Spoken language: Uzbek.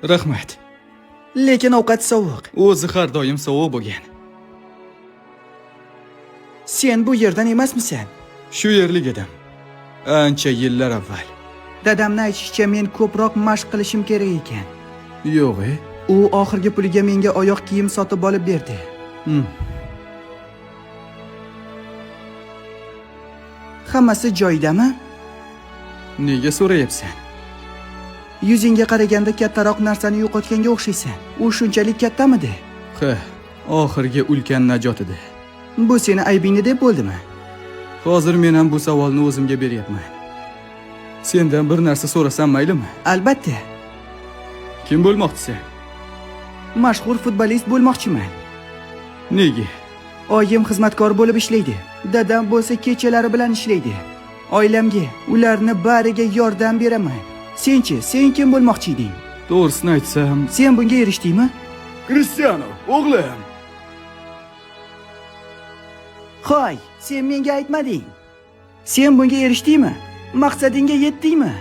Rahmat. Lekin ovqat sovuq. O'zi har doim sovuq bo'lgan. Sen bu yerdan emasmisan? Shu yerlik edim. Ancha yillar avval. Dadamni aytishicha, men ko'proq mashq qilishim kerak ekan. Yo'q, e? U oxirgi puliga menga oyoq kiyim sotib olib berdi. Hammasi joyidami? Nega so'rayapsan? Yuzingga qaraganda kattaroq narsani yo'qotganga o'xshaysan. U shunchalik kattamidi? Ha, oxirgi ulkan najot edi. Bu seni aybingni deb bo'ldimi? Hozir men ham bu savolni o'zimga beryapman. Sendan bir narsa so'rasam maylimi? Albatta. Kim bo'lmoqchisan? Mashhur futbolist bo'lmoqchiman. Nega? Oyim xizmatkor bo'lib ishlaydi. Dadam bo'lsa kechalari bilan ishlaydi. Oilamga, ularni bariga yordam beraman. Senchi, sen kim bo'lmoqchi eding? To'g'risini aytsam, Sen bunga erishdingmi? Cristiano, o'g'lim. Hoy, sen menga aytmading. Sen bunga erishdingmi? Maqsadingga yetdingmi?